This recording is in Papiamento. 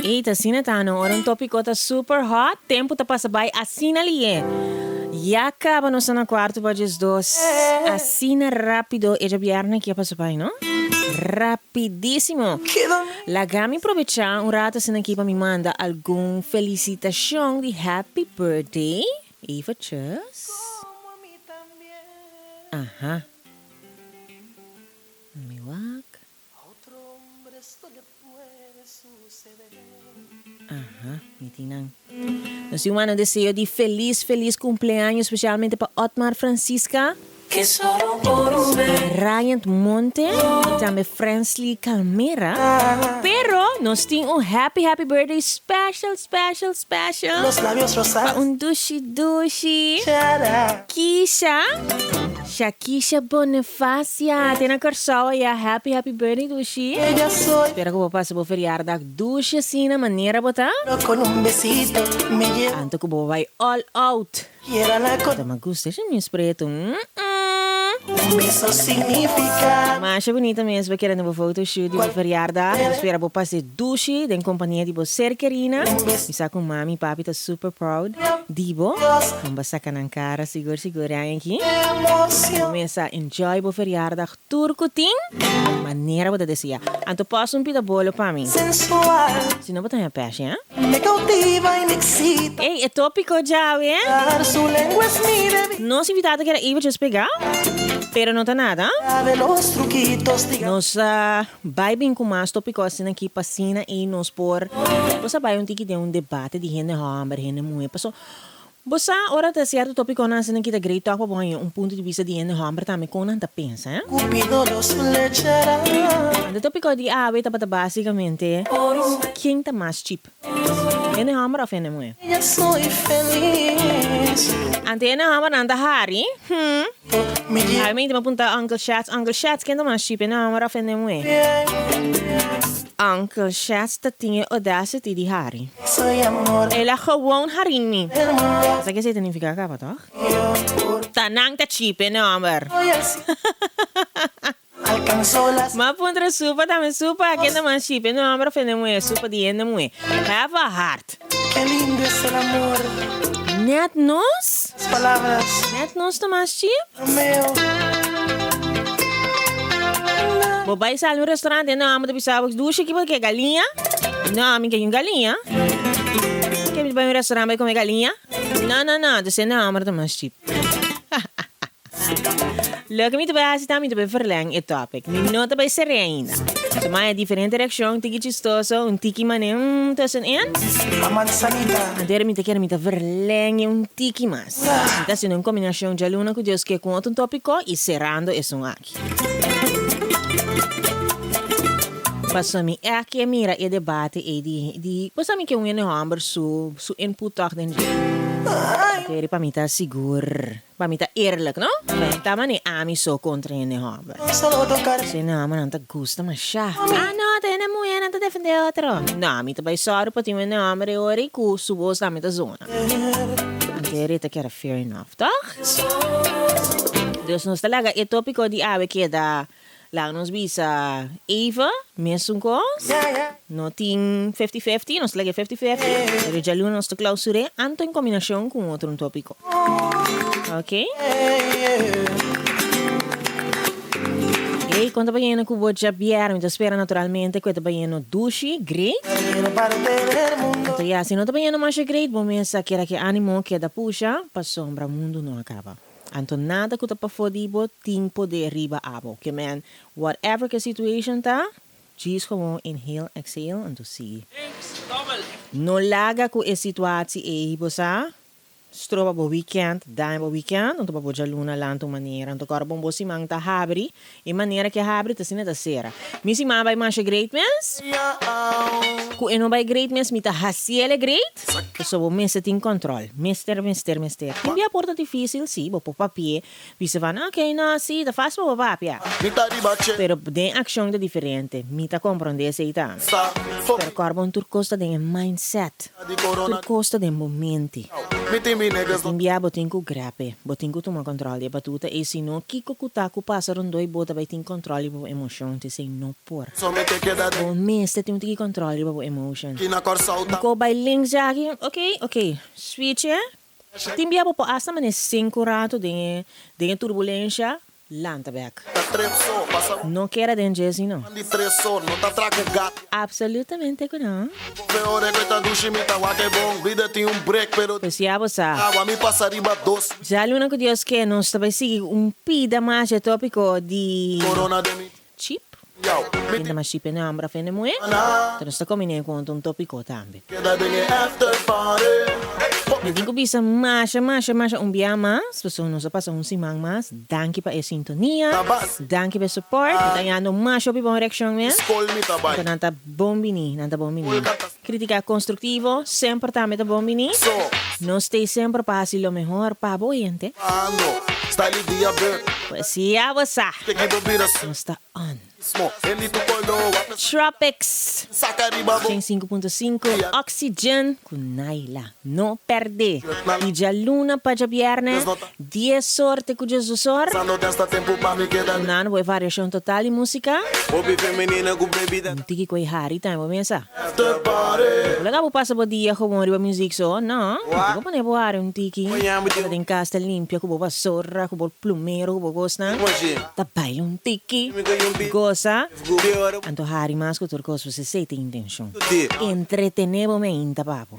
Ey, ta asina ta no. Ora un topico ta super hot, tempo ta pasa bay asina lié. Ya caba nos ta na cuarto pa 12. Asina rapido e djabièrnè aki a pasa bay, no? Rapidísimo. Laga mi probecha un rato asina aki pa mi manda algun felicitacion di happy birthday. Eventjes. Aha. Mi wak. Aha, mi tin nan. Nos tin un deseo di feliz, feliz cumpleaños, specialmente pa Otmar Francisca, Ryan Monte y tambe Fransley Calmera. Pero nos tin un happy, happy birthday special, special, special pa un dushi, dushi Kisha. Shakisha Bonifacia te na Kòrsou aya happy happy birthday dushi spera ku bo pasa bo verjaardag dushi asina manera bo ta anto ku bo bai all out ta ma gusta esha mi spretu mm masha bunita mes bo kere na bo photoshoot di bo verjaardag mi spera bo pasa dushi den kompania di bo ser kerina mi sa ku mami papi ta super proud Di bo, con bo saca nan cara sigur sigur e aña aki. Bo mesa enjoy bo verjaardag tur cu tin manera bo ta desea. Anto post un pida bolo pa mi. Si no bo ta haña peshi, ha? Ey, e topico djawe. Nos invitado keda eventjes pega, pero no ta nada. Nos Bai bin ku mas topiko asina aki pa asina ei nos por bo sa bai un tiki den un debate di hende hòmber, hende muhé. Paso bo sa ora ta sierto topikonan asina aki ta great tòg pa bo haña un punto di bista di hende hòmber tambe kon nan ta pensa, eh. Anto topiko di awe tabata basikamente ken ta mas chip, hende hòmber òf hende muhé? Anto hende hòmber nan ta hari, hm. Awe mi intima punta Uncle Shats, Uncle Shats ken ta mas chip e homber of e muhe? Uncle Shats ta tin e audacity di hari. El a gewoon hari mi. Sa ke esei ta nifica caba toch? Ta nan ta chip e homber. Ma puntra Supa tambe, Supa ken ta mas chip e homber of e muhe? Supa di hende muhe. Have a heart. Net nos? Net nos ta mas chip? Bo bai sali un restaurante e homber ta bisa bo, Dushi ki bo ke galiña? No, mi ke un galiña. Ke mi bai un restaurant bai come galiña? No, no, no, dus e homber ta mas chip. Loke mi ta bai hasi ta mi ta bai verleng e topic. Mi no ta bai ser'é ainda. So maya diferente reaccion, un tiki chistoso, un tiki mane mm tussenin. Anto mi ta kere mi ta verleng e un tiki mas. Mi ta haciendo un combinacion djaluna cu Dios ke cu otro topico y cerrando esun aki. Pasobra mi echt ke mira e debate ey di di bo sa mi ke un hende homber su su input toch den dje. Anto pa mi ta sigur. Pa mi ta eerlijk, no? Ta mane ami so contra hende homber. Si hende homber nan ta gusta masha. Ah no, ta hende muher nan ta defende otro. No, mi ta bay sorry pa tin un hende homber e ora y cu su voz tambe ta zona. Anto e ta keda fair enough, toch? Dus nos ta laga e topico di awe keda Laga nos bisa even, mesun kos. No tin fifty fifty, nos ta laga e fifty fifty, pero djaluna nos ta klausur'é anto en kombinashon ku un otro un topiko. Ok? Ey, kon ta bayendo ku bo djabièrnè? Mi ta spera naturalmente ku e ta bayendo dushi, great. Anto ya, si no ta bayendo masha great, bo mes a keda ku e animo, keda pusha, pasobra mundu no a kaba. Anto nada ku ta pafó di bo tin poder riba abo. Ke men, whatever ke situation ta, djis gewoon inhale, exhale, anto sigui. No laga ku e situatie ei, bo sa, stroba bo weekend, daña bo weekend, anto pa bo djaluna lanta un manera. Anto kòrda bon bo siman ta habri, e manera ke habri ta asina ta sera. Mi siman a bai masha great mes, ku e no bai great mes mi ta hasiel e great. Pasobra bo mester tin control. Mester, mester, mester. Tin bia por ta dificil, si, bo por papia, bisa van, ok, no, si, ta facil pa bo papia. Pero den accion ta diferente. Mi ta comprende esey tambe. Pero cor bon tur cos ta den e mindset. Tur cos ta den bo mente. Tin bia bo tin ku grape, bo tin ku tuma kòntròl di e batuta ei, si no kiko ku ta ku pasa rondó i bo ta bai tin kòntròl riba bo emoshon, t'esei no por. Bo mester tin un tiki kòntròl riba bo emoshon. Un ko bai links djaki, ok, ok, switch e. Tin bia bo por asta manera sinku ratu den e den e turbulensha, lanta bek. No keda den dje si no. Absolutamente ku no. Pues ya bo sa. Djaluna ku Dios ke nos ta bai sigui ku un pida mas dje topiko di chip. Ken ta mas chip e nomber of hende muhe? Enton nos ta kombiné ku un topiko tambe. Mi tin ku bisa masha masha masha un bia mas, pasobra nos a pasa un siman mas. Danki pa e sintonia, danki pa e support. Mi ta hañando masha hopi bon reakshon mes. Anto nan ta bon bini, nan ta bon bini. Kritika konstruktivo semper tambe ta bon bini. Nos t'ei semper pa hasi lo mehor pa bo hente. Pues ya bo sa, nos ta on. Tropics 105.5 Oxygen ku Naila. No pèrdè di djaluna pa djabièrnè, dies or te ku diesdos or. Dunando bo e variashon total di músika. Un tiki ku e hari tambe bo mesa. No por laga bo pasa bo dia gewoon riba muzik so, no. Bo pone bo hari un tiki. Ora den kas ta limpia ku bo basora, ku bo plumero, ku bo kosnan. Ta baila un tiki, gosa, anto hari mas ku tur kos, pues esei ta intencion. Entretene bo meinta, papo.